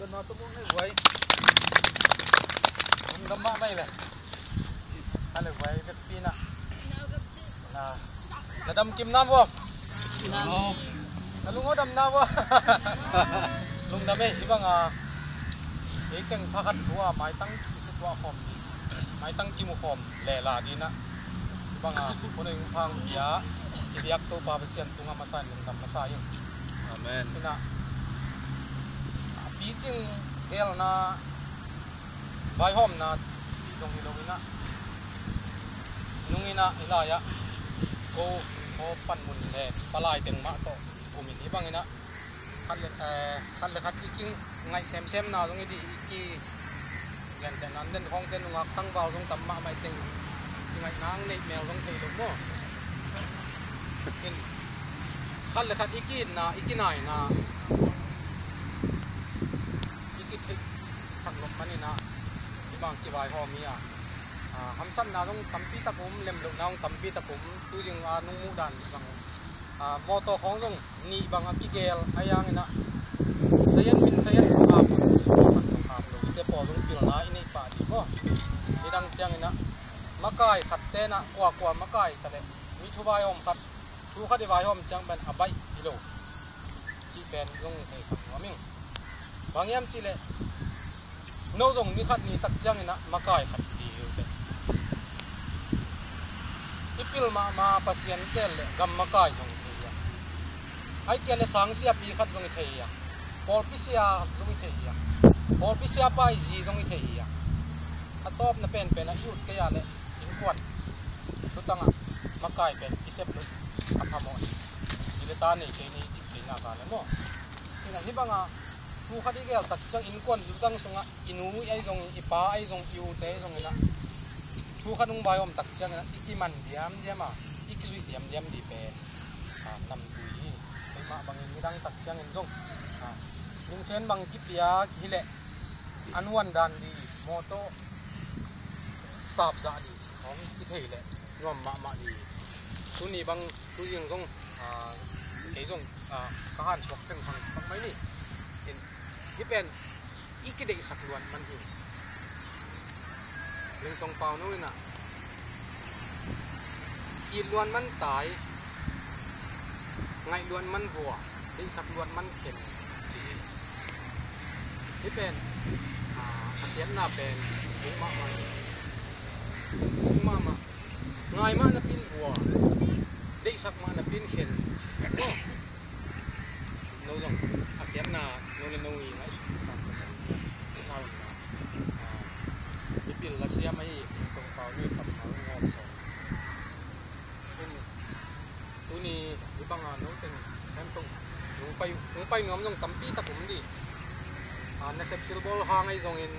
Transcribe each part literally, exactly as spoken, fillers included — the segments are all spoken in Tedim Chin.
Na tu mung nei guai. Lungdam mahmah le. Ale guai vekpi na. Na, na dam kim nam vo. Na lung aw dam na vo. Lungdam e, hih banga ei teng thakhat thu a maitang kimu khawm ding, maitang kimu khawm le la ding na. Hih banga hun a hong phang pia kidiak Topa Pasian tungah masa in lungdam masa ing. Amen. Ina, a picing gelna, vaihawmna cih zong hi lo ina, nung ina i lai-ah ko, ko panmun le palai teng mah tawh kumin hih bang ina khat le, eh, khat le khat i kingaih semsemna zong i di, i ki gentehna den khawngte nungak tangval zong tam mahmah i teng kingaihna ang neih mel zong thei lo maw? In khat le khat i ki-itna, i kinaina, i kitheihsak nop man ina hih bang kivaihawm hi a, ah, hamsatna zong tampi tak um, lemlohna zong tampi tak um, tu zing a nung muh dan zong, ah, mawtaw khawng zong nih bang a kigel a, yang ina sayan min sayan kong ap lo, cih kong ap lo, ite pawl zong pilna i neih pah ding maw? Nidang ciang ina makai khat te na kuakua makai ta leh mi thu vaihawm khat, thu khat i vaihawm ciang pen a baih hi lo cih pen zong theisak nuam ing. Bang hiam cih leh no zong ni khat ni tak ciang ina makai khat hi hi uh teh. I pil mahmah Pasian tel le gam makai zong hi thei hi a, ahih kei le sang siapi khat zong hi thei hi a, pawlpi sia zong hi thei hi a, pawlpi siapa i zi zong hi thei hi a, a tawpna penpen a i ut kei a le innkuan lutangah makai pen i sep lut a phamawh hi. Ci le ta nei kei ni cih kei na ka le maw? Ina hih banga thu khat i gel tak ciang innkuan lutang sungah i nu ahi zongin, i pa ahi zongin, i ute ahi zongin ah thu khat hong vaihawm tak ciangin ah i kiman diamdiam a, i kizuih diamdiam dih pen, ah, namtui hi. Keimah bangin midang tak ciangin zong, ah, minsen bang kipia hileh a nuan dan dih, mawtaw sapzah dih cih khawng i thei leh nuam mahmah dih. Tuni bang, tu zing zong, ah, kei zong, ah, ka hansuak pengphang bang mai ni. In, hih pen i kideihsak luan man hi. Lengtong Pauno in ah, it luan man tai, ngaih luan man vua, deihsak luan man khen, ci hi. Hih pen, ah, a khiatna pen bung mahmah, bung mahmah. Ngai mah napi in vua, deihsak mah napi in khen, ci hi. No zong a khiatna no le no i ngaihsut tak tak a, ah, mipil lasiam ahi Lengtong Pauno i kammal ngawm sawm. Tuni hih banga no teng hemto nungpai, nungpai nuam zong tampi tak um dih. Ah, nasep silbawl hang ahi zongin,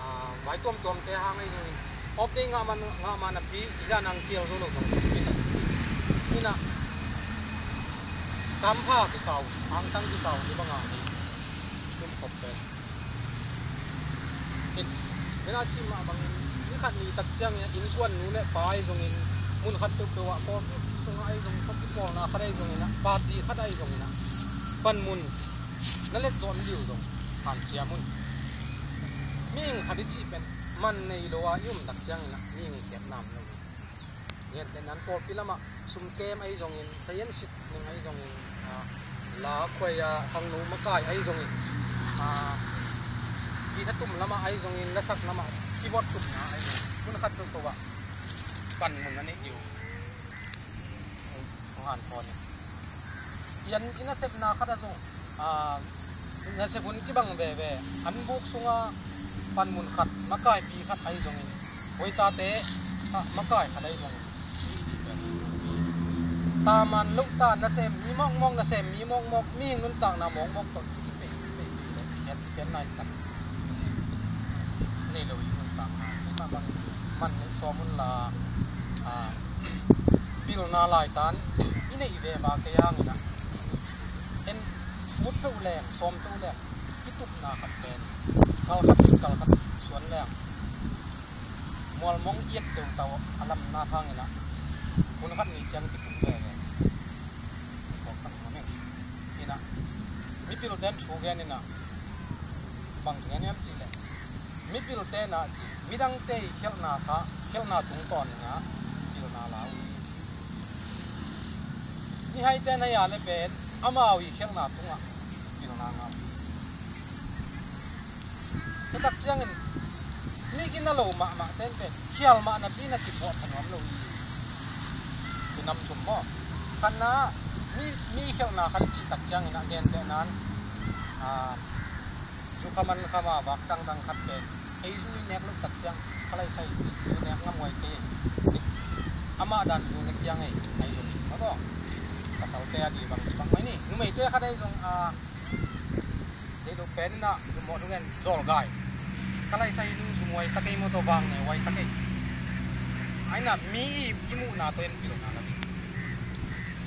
ah, vai tuamtuamte hang ahi zongin, off day ngah man, ngah man a pi i dan ang kial zo lo zong. Ina, kampha kisau, angtang kisau hih banga hi. Tum khop pen. Ina cih mah bangin, ni khat ni tak ciangin innkuan nu le pa ahi zongin, mun khat peuhpeuh ah kawm sungah ahi zongin, kawm kipawlna khat ahi zongin ah, party khat ahi zongin ah, panmun na let zawh liu zong hanciam un. Mihing khat i cih pen man nei lo a i um tak ciangin ah mihing i khiatna om lo hi. Gentehna in pawlpi lamah sumkem ahi zongin, sayansit ning ahi zongin, ah, la khuai a khangno makai ahi zongin, ah, kithatum lamah ahi zongin, lasak lamah keyboard tupna ahi zongin, hun khat peuhpeuh ah panmun a neih ding uh hong hanthawn hi. Pian i nasepna khat ah zong, ah, nasep hun kibang veve, an buk sunga panmun khat, makaipi khat ahi zongin, hoitate ah makai khat ahi zongin, taman lohta nasem mi mawkmawk, nasem mi mawkmawk, mihing nuntakna mawkmawk tawh i kipei, kipei, kipei, khiat, khiatna in tak nei lo i nuntakna. Mah bang man neih sawm unla, ah, pilna laitan i neih ve va kei hangin ah, en ut peuh leng, sawm peuh leng, i tupna khat pen kal khat in kal khat suan leng, mualmong iat deuh tau a lamna hangin ah, hun khat ni ciang kitung veve ci. Phawksak nuam ing. Ina, mipil ten thu gen ina, Bang gen hiam cih leh, mipilte na ci, midangte i khialhna sa, khialhna tungtawn in ah pilna la uh hi. Mihaite na hi a leh pen amau i khialhna tungah pilna ngah uh hi. Tua tak ciangin mi gina lo mahmah ten pen khial mah napi na kiphuah pha nuam lo hi. Tua nam thum maw? Khatna, mi, mi khialhna khat cih tak ciangin a gentehna in, a, zu kha man kha ma vak dangdang khat pen ei zu i nek loh tak ciang, ka lai sai, zu nek ngam huai kei. Amah dan zu nek ciang ei, ei zu nek maw taw. Pasalte a di bang ci bang mai ni. Numeite khat ei zong, a, deih loh pen in ah zu mawh dong en zawlgai. Ka lai sai nu zu muai ta kei maw taw, vang ne huai ta kei. Ai na mi i, i muhna tawh en pilna la ding.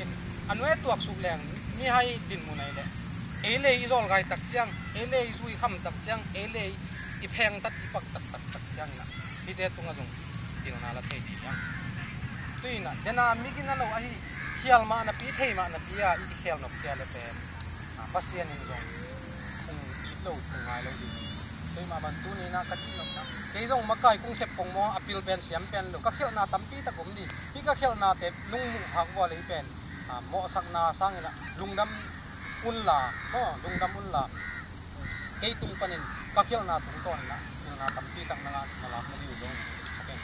In, a nuai tuak suk leng, mihai din mu nai leh. Ei le i zawlgai tak ciang, ei le i zu i kham tak ciang, ei le i pheng tat i pak tak tak tak ciang in ah, hihte tungah zong pilna la thei ding hiam? Tui in ah, dena mi gina lo ahi, khial mah napi, thei mah napi a i khial nop khia le pen, a, Pasian in zong kong it lo, kong ngai lo ding. Tui mah bang tuni in ah ka cih nopna, kei zong makai kong sep kong maw, a pil pen siam pen lo, ka khialhna tampi tak om ding. Hih ka khialhnate nung muh khak vua le hih pen, a, mawhsakna sangin ah lungdam unla, maw, lungdam unla. Kei tung panin ka khialhna tungtawn in ah pilna tampi tak na ngah, na lak na diu zong sak in.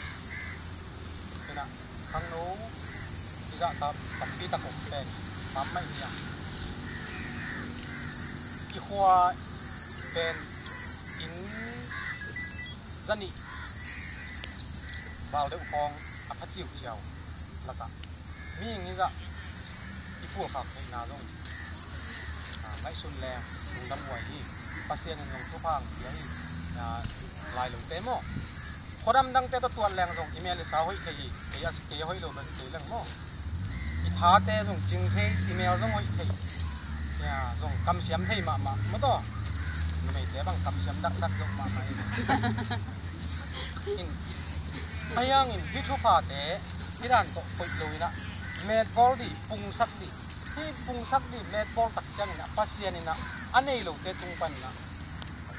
Ina, khangno i zahtak tampi tak om pen tam mah hi a. I khua pen inn zanih val deuh khawng a pha ciuciau lakah mihing i zah i phulkhak theihna zong, a, ngaihsun le lungdam huai hi. Pasian in zong thupha hong pia hi. A, lai lote maw, khuadam dangte tawh tuat leng zong i mel i sa hoih thei hi. Kei a, kei a hoih lo bek kei leng maw, i thate zong cing thei, i mel zong hoih thei. Ya, zong kamsiam thei mahmah maw taw. Numeite bang kamsiam dakdak zong mahmah hi. In, a hiangin hih thuphate hih dan tawh koih lo in ah, metbawl dih, pungsak dih. Hih pungsak dih, metbawl tak ciangin ah Pasian in ah a nei lote tung panin ah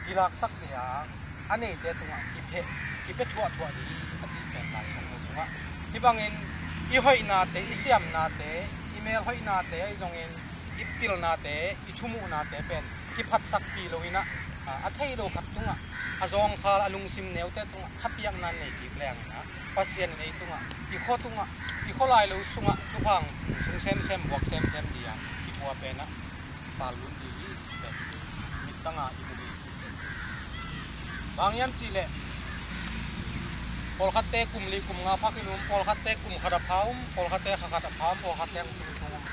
kilaksak dih a, a neite tungah kipia, kipia thuahthuah dih a cih pen Lai Siangtho sungah. Hih bangin i hoihnate, i siamnate, i mel hoihnate ahi zongin i pilnate, i thumuhnate pen kiphatsakpih lo in ah, a, a thei lo khat tungah, a zawngkhal, a lungsim neute tungah thapiakna nei kik leng in ah, Pasian in ei tungah, i khua tungah, i khua lai lo sungah thupha hong sung semsem, buak semsem dih a, i khua pen ah pal lun dih hi cih pen mittang a i mu dih. Bang hiam cih leh, pawlkhatte kum li kum nga phakin um, pawlkhatte kum khat a pha um, pawlkhatte kha khat a pha um, pawlkhatte hong tungtung um.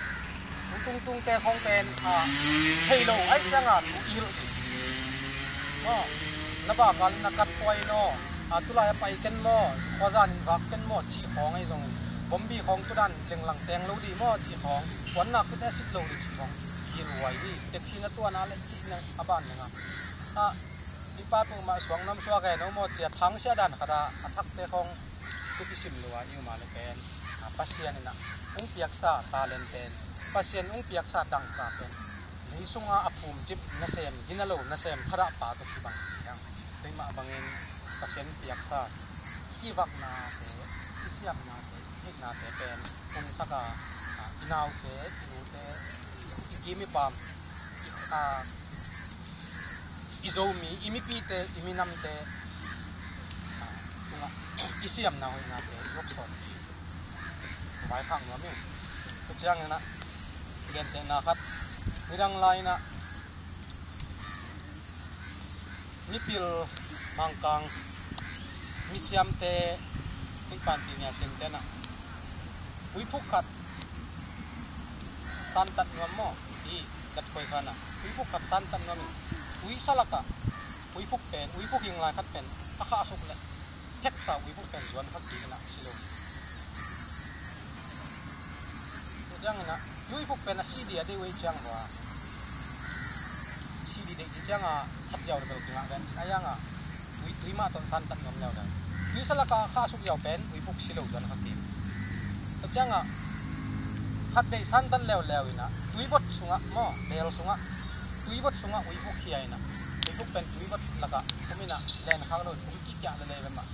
Hong tungtungte khawng pen, a, thei lo ahih ciangin thu i hilh ding. Maw, na bakal in na kat pua in aw, a, tulai a pai ken maw, khuazan in vak ken maw cih khawng ahi zongin, bombi khawng tudan lenglang teng lo dih maw cih khawng, puannak tute a sit lo dih cih khawng, hilh huai hi. Tekhin a tuan a leh cih na a ban leng a. A, i pa peuhmah suang nuam suak e, no maw cia thangsia dan khat a, a thakte khawng tu kisim lo a i um a le pen, a, Pasian in ah hong piaksa talent pen, Pasian hong piaksa dangka pen, lei sunga a phumcip nasem, gina lo nasem, thadah pa tawh kibang hi hang. Keimah bangin Pasian piaksa i kivaknate, i siamnate, i theihna te pen hong sak a, a, i naute, i nute, i kim i pam, i, a, i Zomi, i mipite, i minamte, a, tungah i siamna hoihnate i hopsawn hi. Vaikhak nuam hi. Tua ciangin ah gentehna khat, nidang lai-in ah mipil, Mangkang, misiamte, Tuipan Tinia Singte in ah uiphuk khat santat nuam maw? I dat khuai khan ah uiphuk khat santat nuam in, uisa lakah uiphuk pen, uiphuk hing lai khat pen a khahsuk leh pheksa uiphuk pen zuan kha kik in ah si lo. Tua ciangin ah uiphuk pen a sih dih a deih uh ahih ciang maw, sih dih deih cih ciangin ah khat ziau le bel kingah ven cih a hiangah ui tui mah tawh santat nuam leuleu. Uisa lakah khahsuk ziau pen uiphuk si lo zuan kha kik. Tua ciangah khat deih santat leuleu in ah tuivot sungah maw, bel sungah, tuivot sungah uiphuk khia in ah Uiphuk pen tui vot lakah om inah, len khak lo in om kikiah lele ve mah.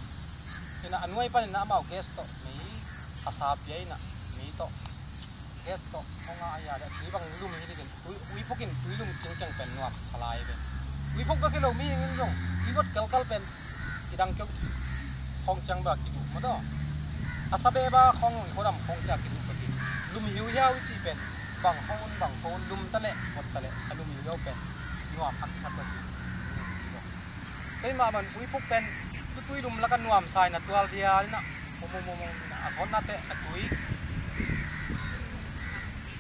Inah a nuai panin ah amau gas tawh mei a sa pia inah, mei tawh, gas tawh hong a, a ya le tui bang lum hi dikin, tui, uiphuk in tui lum kingkeng pen nuam sa lai ve. Uiphuk bek hi lo, mihing in zong tui vot kelkal pen i dang keu khawng ciang bek a kiduh mah tawh. A sa beba khawng i khuadam khawng ciang kiduh bek in, lum hiuhiau i cih pen bang khawng un, bang khawng un, lum ta leh vot ta leh a lum hiuhiau pen nuam a kisap bek in. Keimah man uiphuk pen tutui lum lakah nuam sa inah tual dial inah, mum, mum, mum, mum, a khawnnate a tui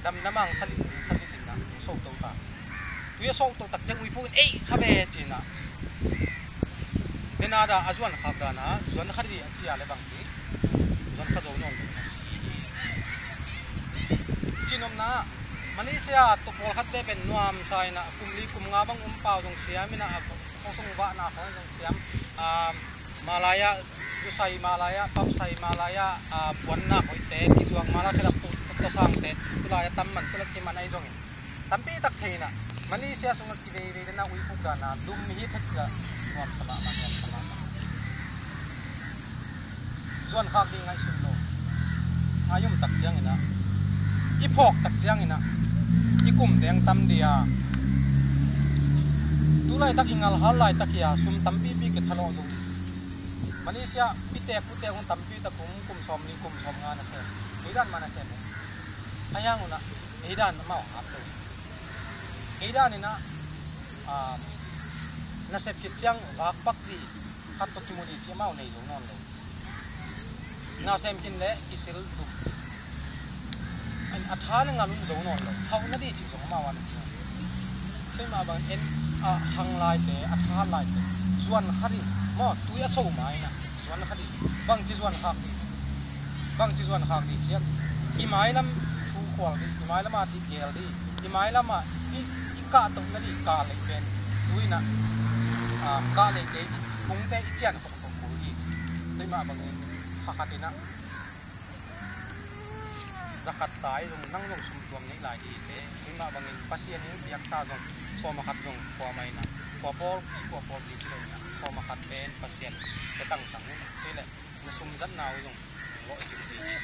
dam, damang salit, salit inah sawkto ta. Tui a sawkto tak ciang uiphuk in, "Ei, sa ve," ci inah. Denada a zuan khak dana, zuan kha dih a cia le bang ci, zuan kha zo nawn lo na si hi. Cinopna, Malaysia tawh pawlkhatte pen nuam sa inah, kum li kum nga bang um pau zong siam inah, a khawsung vahna khawng zong siam. Ah, Malaya, zusai Malaya, pausai Malaya, ah, puannak hoihte, kizuak Malaya khedap tu, tu, tu sangte, tulai a tam man, tulai kiman ahi zongin tampi tak thei inah, Malaysia sungah kiveivei dena uiphuk dana lum hi thei kha, nuam sa mahmah, nuam sa mahmah. Zuan khak ding ngaihsun lo. Ngai um tak ciang inah, i phawk tak ciang inah, i kum deng tam dia. Tulaitak i ngalhal laitak hia sum tampipi kithalawh zo hi. Malaysia pitek putek hong tampi tak kum, kum sawm li, kum sawm nga na sem. Ei dan mah na sem uh. A hiang unah ei dan amau hap lo. Ei dan inah, ah, na sep khit ciang vakpak dih, khat tawh kimu dih cih amau nei zo nawn lo. Na sem khin leh kisil duk. A tha le ngal un zo nawn lo. Hauh na dih cih zong amau an ti nawn lo. Keimah bang en, ah, hang laite, a tha laite zuan kha dih maw, tui a so ma inah zuan kha dih. Bangci zuan khak dih, bangci zuan khak dih cian, i mailam thu khual dih, i mailam a dih gel dih, i mailam a i, i kah toh na dih kah leh pen tui inah, ah, kah leh kei kungte i cian khawh khawh kul dih. Keimah bangin kha khat inah zakhat ta i zong, nang zong sumtuam neih lai dih te. Keimah bangin Pasian in piaksa zong sawm a khat zong khua mah inah, khua pawl, khua pawl dih ci lo inah, sawm a khat pen Pasian te tangtang in, kei leh na sum zatna uh zong lawh cing dih hi.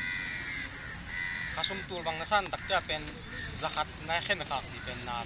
Kha sum tul bang na san tak cia pen zakhat na khen khak dih pen na